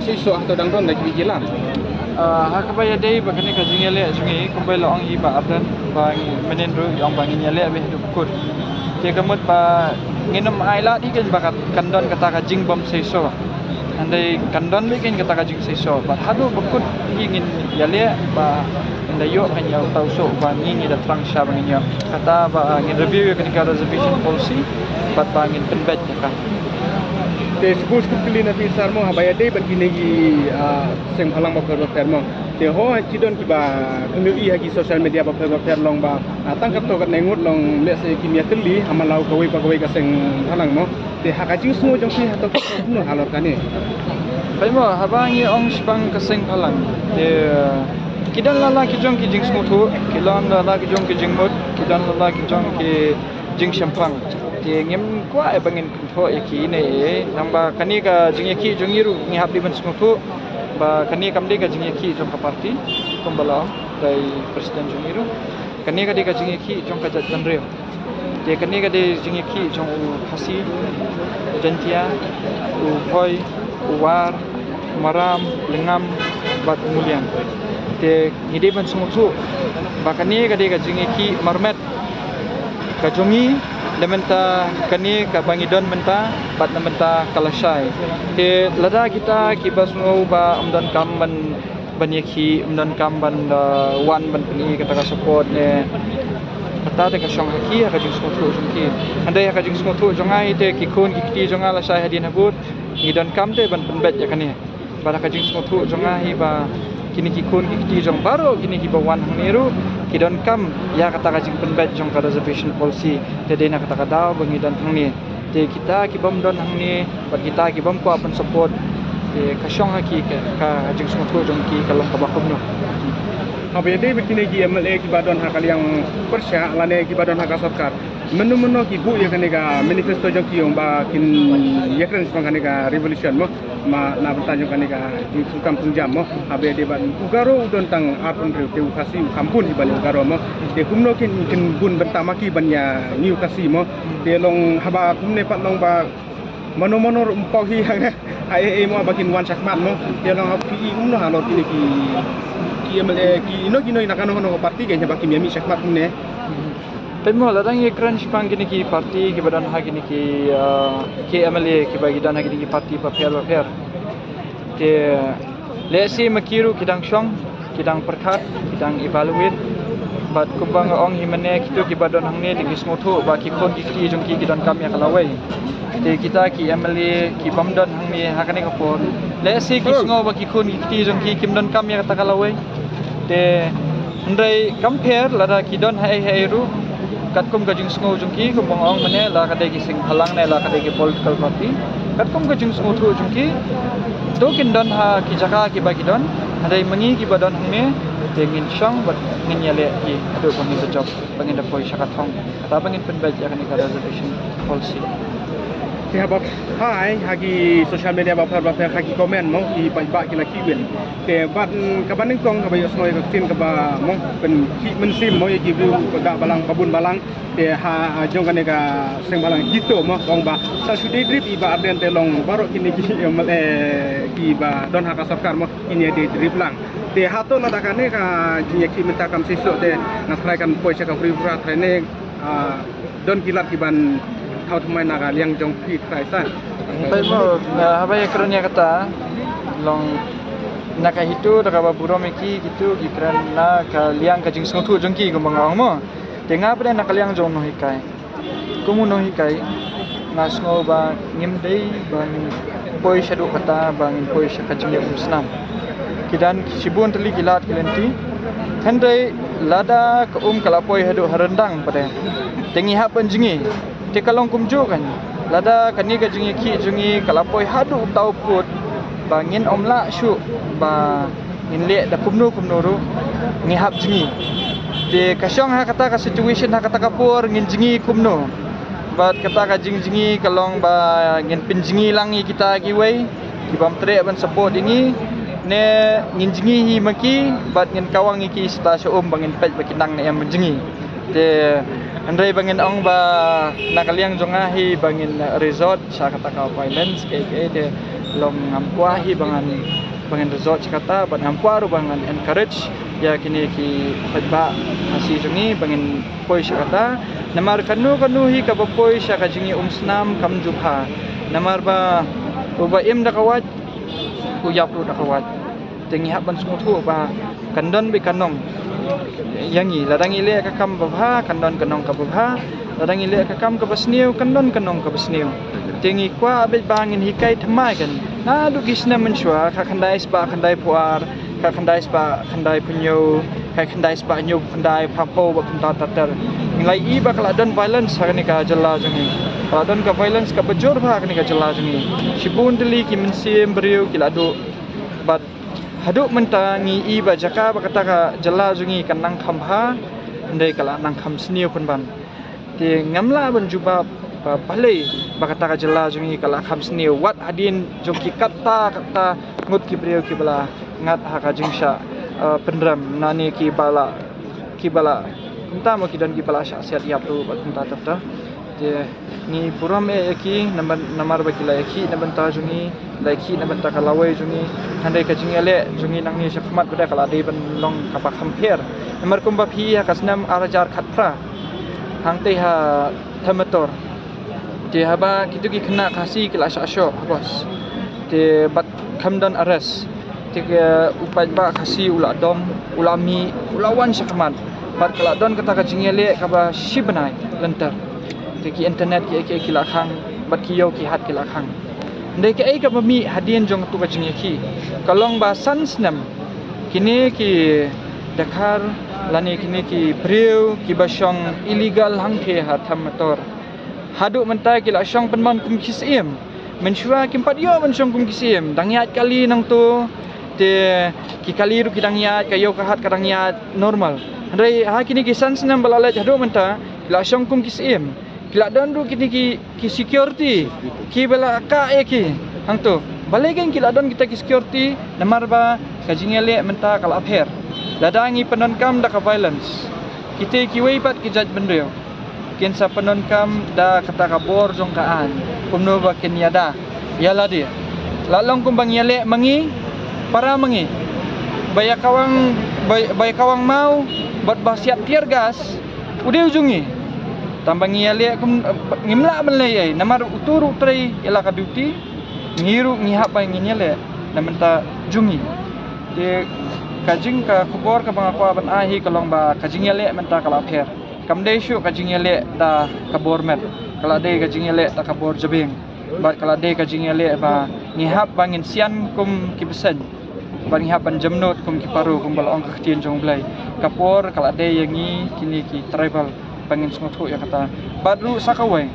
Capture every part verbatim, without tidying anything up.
Shisha hato dang don da kiwei ki lam. Ah, ha kaba ïadei bad kane ka jingïaleh jong ngi, kumba la ong hi Bah Ardent, ba ngi mynnin ruh ïa ong ba ngin ïaleh beit haduh kut. Te ka mut ba ngin ym ailad hi kein ba kan don kata ka jingbym shisha. Hynrei kan don beit kein kata ka jingshisha. Bad haduh ba kut hi ngin ïaleh ba ngin da ïoh kan ïa u tawsoh ba ngi ngi da thrang sha ba ngin ïoh. Kata ba ngin review ïa kane ka reservation policy bad ba ngin pynbeit ïa ka. Te shu khublei na phi sir mo, haba ïadei bad kine ki, ah, seng bhalang bapher bapher mo. Te ho ki don kiba kynmaw ïa ha ki social media bapher bapher long ba, ah, tang katto katne ngut long lehse kim ïatylli ha man la u kawei pa kawei ka seng bhalang mo. Te ha ka jingsngew jong phi hato ka kumno halor kane? Peit mo, haba ngi ong shaphang ka seng bhalang, te ki don la la ki jong ki jingsngewthuh, ki don la la ki jong ki jingmut, ki don la la ki jong ki jingshemphang. Te ngim kwah ïa ba ngin kynthoh ïa ki ne, nangba kane ka jingïakhih jong ngi ruh ngi hap dei ban sngewthuh ba kane kam dei ka jingïakhih jong ka party, kumba la ong da i president jong ngi ruh. Kane ka dei ka jingïakhih jong ka jaitbynriew. Te kane ka dei jingïakhih jong u Khasi, u Jaintia, u Bhoi, u War, u Maram, u Lyngngam bad u Muliang. Te ngi dei ban sngewthuh ba kane ka dei ka jingïakhih marmet ka jong ngi, na bynta kane kaba ngi don mynta bad na bynta ka lashai. Te lada kita kiba sngew ba ym donkam ban ban ïakhih, ym donkam ban, ah, wan ban pyni kata ka support ne kata te ka shong ha ki, ha ka jingsngewthuh jong ki. Hynrei ha ka jingsngewthuh jong nga hi te ki khun ki kti jong nga lashai hadien habud ngi donkam te ban pynbeit ïa kane. Bad ha ka jingsngewthuh jong nga hi ba kine ki khun ki kti jong baroh kine kiba wan hangne ruh ki donkam ïa kata ka jingpynbeit jong ka reservation policy. Te dei na kata ka daw ba ngi don hangne. Te kita ki bym don hangne bad kita ki bym kwah ban support, te ka shong ha ki ka, ka jingsngewthuh jong ki ka long kaba kumno. Haba ïadei bad kine ki M L A kiba don ha ka liang pyrshah lane kiba don ha ka sorkar, mynno mynno ki buh ïa kane ka manifesto jong ki ong ba kin ïakren shaphang kane ka revolution mo, ma na bynta jong kane ka jingsngewkam thungjam mo. Haba ïadei bad u Garo u don tang arphew hynriew te u Khasi u kham bun hi ban ïa u Garo mo. Te kumno kin, kin bun bynta ma ki ban ïa ngi u Khasi mo. Te long haba kumne pat long ba mano mano ruh ym poi hi ha, ha ei ei mo ba kin wan shakhmat mo. Te long ha phi i kumno halor kine ki, ki M L A ki ino kino na kano kano ka party kein haba kim ïa mih shakhmat kumne. Peit mo, lada ngi kren shaphang kine ki party kiba don ha kine ki, ah, ki M L A kiba ki don ha kine ki party bapher bapher. Te lehse ma ki ruh ki dang shong, ki dang pyrkhat, ki dang evaluate. Bad kumba nga ong hi mynne, kito kiba don hangne te ki sngewthuh ba ki khun ki kti jong ki ki donkam ïa ka lawei. Te kita ki M L A ki bym don hangne ha kane ka por, lehse ki sngew ba ki khun ki kti jong ki kim donkam ïa kata ka lawei. Te hynrei kam pher lada ki don ha ei ha ei ruh, katkum ka jingsngew jong ki, kumba nga ong mynne, la ka dei ki seng bhalang ne la ka dei ki political party, katkum ka jingsngewthuh jong ki, to kin don ha ki jaka kiba ki don. Hynrei ma ngi kiba don hangne, te ngin shong bad ngin ïaleh hi haduh ba ngin da jop, ba ngin da poi sha ka thong, kata ba ngin pynbeit ïa kane ka reservation policy. Te haba phai ha ki social media bapher bapher, ha ki comment mo, ki paidbah ki la khih win. Te bad kaba nyngkong kaba ïohsngew ïa ka ktien kaba mo pynkhih mynsiem mo ïa ki briew ba balang, ba bun balang. Te ha, ha jong kane ka seng bhalang HITO mo, ong ba sa shu dei drip i Bah Ardent te long baroh kine ki M L A kiba don ha ka sorkar mo, kine dei drip lang. Te hato lada kane ka jingïakhih mynta kam shisha te nga trai kan poi sha ka Hriamphura, trai ne, ah, don ki lad kiban thaw thymmai na ka liang jong phi trai sa. Peit mo, ah, haba ïakren ïa kata long na ka HITO da kaba burom ïa ki, kito ki kren na ka liang ka jingsngewthuh jong ki kumba nga ong mo. Te nga pat na ka liang jong u nonghikai, kum u nonghikai, nga sngew ba ngim dei ba ngin poi shaduh kata ba ngin poi sha ka jingïakhun snam. Ki don shibun tylli ki lad ki lynti. Hynrei lada ka um ka la poi haduh ha ryndang pat, te ngi hap ban jngi. Te ka long kumjuh kan, lada kane ka jingïakhih jong ngi ka la poi haduh uta u pud ba ngin ym lah shuh ba ngin leh da kumno kumno ruh, ngi hap jngi. Te ka shong ha kata ka situation, ha kata ka por, ngin jngi kumno. Bad kata ka jingjngi ka long ba ngin pynjngi lang ïa kita kiwei ki bym treh ban support ïa ngi, ne ngin jngi hi ma ki bad ngin kawang ïa ki sha ta sha um ba ngin peit ba ki nang ne em ban jngi. Te Hynrei ba ngin ong ba na ka liang jong nga hi ba ngin resort sha kata ka violence, kaei kaei te long ngam kwah hi ba ngan, ba ngin resort sha kata, bad ngam kwah ruh ba ngan encourage ïa kine ki paidbah Khasi jong ngi ba ngin poi sha kata. Namar kano kano hi kaba poi sha ka jingïaumsnam kam ju bha. Namar ba uba im da ka wait u ïap ruh da ka wait. Te ngi hap ban sngewthuh ba kan don beit ka nong ïa ngi. Lada ngi leh ka kam ba bha kan don ka nong kaba bha. Lada ngi leh ka kam kaba sniew kan don ka nong kaba sniew. Te ngi kwah beit ba ngin hikai thymmai kan. Naduh ki snem mynshuwa, khatkhyndai spah khyndaiphew ar, khatkhyndai spah khyndaiphew hynñiew, khatkhyndai spah hynñiewphew khyndai, phraphew bad kumta ter ter, ngi la ïohi ba ka la don violence ha kane ka jylla jong ngi. Ka la don ka violence kaba jur bha ha kane ka jylla jong ngi. Shibun tylli ki mynsiem briew ki la duh. Bad haduh mynta ngi ïohi ba jaka ba kata ka jylla jong ngi kan nang kham bha, hynrei ka la nang kham sniew pynban. Te ngam lah ban jubab ba balei ba kata ka jylla jong ngi ka la kham sniew, wat hadien jong ki katta katta ngut ki briew kiba la ngat ha ka jingshah, eh, pynrem, lane kiba la, kiba la, kumta mo, ki don kiba la shah siat ïap ruh bad kumta ter ter. Te ngi burom eh ïa ki namar, namar ba ki la ïakhih na bynta jong ngi, la ïakhih na bynta ka lawei jong ngi. Hynrei ka jingïaleh jong ngi nangne shakhmat pat ka la dei ban long kaba kham pher. Namar kumba phi ïohi ha ka snem ar hajar khatphra, hangtei ha Thamator, te haba kito ki khynnah Khasi ki la shah shoh ha bos, te bad kham don arrest. Te u paidbah Khasi u la dom, u la mih, u la wan shakhmat. Bad ka la don kata ka jingïaleh kaba shi bnai lynter. Te ki internet ki, ki, ki la khang, bad ki ïew ki hat ki la khang. Hynrei kaei kaba mih hadien jong katu ka jingïakhih? Ka long ba san snem kine ki dkhar lane kine ki briew kiba shong illegal hangtei ha Thamator, haduh mynta ki la shong pynban kum ki syiem. Mynshuwa kim pat ïoh ban shong kum ki syiem, dang ïaid kali nangto. Te ki kali ruh ki dang ïaid, ka ïew ka hat ka dang ïaid normal. Hynrei ha kine ki san snem ba la leit haduh mynta ki la shong kum ki syiem. Ki la don ruh kine ki, ki security kiba la kah ïa ki hangto. Balei kein ki la don kita ki security? Namar ba ka jingïaleh mynta ka la pher. Lada ngi pyndonkam da ka violence, kita kiwei pat ki jaitbynriew kin sa pyndonkam da kata ka bor jong ka aiñ kumno ba kin ïada ïa lade. La long kumba ngi ïaleh ma ngi, para ma ngi, ba ïa kawang, ba, ba ïa kawang maw bad ba siat tear gas, u dei u jong ngi. Tangba ngi ïaleh kum, ngim lah ban leh ei ei namar uto ruh u trei ïa la ka duty. Ngi ruh ngi hap ba ngin ïaleh na bynta jong ngi. Te ka jing, ka khubor kaba nga kwah ban ai hi ka long ba ka jingïaleh mynta ka la pher. Kam dei shuh ka jingïaleh da ka bor met, ka la dei ka jingïaleh da ka bor jabieng. Bad ka la dei ka jingïaleh ba ngi hap ba ngin sian kum ki bseiñ, bad ngi hap ban jemnud kum ki paro, kumba la ong ka ktien jong U Blei. Ka por ka la dei ïa ngi kine ki tribal ba ngin sngewthuh ïa kata. Bad ruh sa kawei,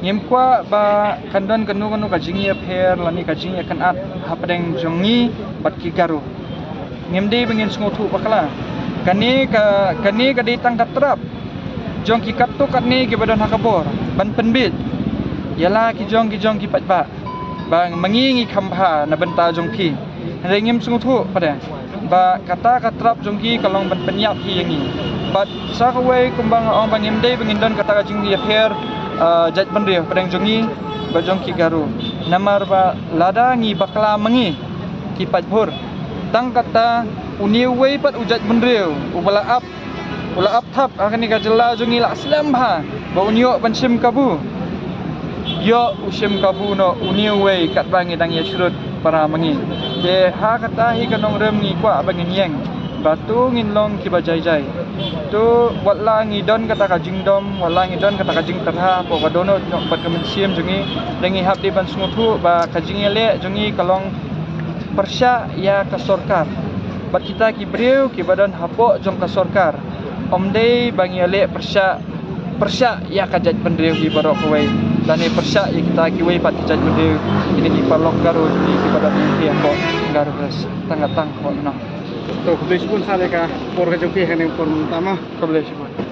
ngim kwah ba kan don kano kano ka jingïapher lane ka jingïakynad hapdeng jong ngi bad ki Garo. Ngim dei ba ngin sngewthuh bakla. Kane ka, kane ka dei tang ka trap jong ki katto katne kiba don ha ka bor ban pynbiej ïa la ki jong ki jong ki paidbah ba ma ngi ngi kham bha na bynta jong phi. Hynrei ngim sngewthuh pat ba kata ka trap jong ki ka long ban pynïap hi ïa ngi. Bad sa kawei kumba nga ong ba ngim dei ba ngin don kata ka jingïapher, ah, jaitbynriew hapdeng jong ngi bad jong ki Garo. Namar ba lada ngi bakla ma ngi ki paidbah, tang kata une uwei pat u jaitbynriew uba la ap, u la ap thap ha kane ka jylla jong ngi, la slem bha ba un ïoh ban shim kabu. Ïoh u shim kabu noh une uwei katba ngi dang ïashrut para ma ngi. Te ha kata hi ka nongrim ngi kwah ba ngin ïeng ba to ngin long kiba jai jai. To wat la ngi don kata ka jingdom, wat la ngi don kata ka jingtyrha hapoh ka dohnud noh bad ka mynsiem jong ngi, te ngi hap dei ban sngewthuh ba ka jingïaleh jong ngi ka long pyrshah ïa ka sorkar. Bad kita ki briew kiba don hapoh jong ka sorkar, ym dei ba ngi ïaleh pyrshah, pyrshah ïa ka jaitbynriew hi baroh kawei, lane pyrshah ïa kita kiwei pat ki jaitbynriew, kine ki paralok Garo jong ngi kiba don hi hapoh Garo Hills. Tang ka tang hapoh noh. To khublei shibun sha ka por ka jong phi ha kane ka por mynta ma. Khublei shibun.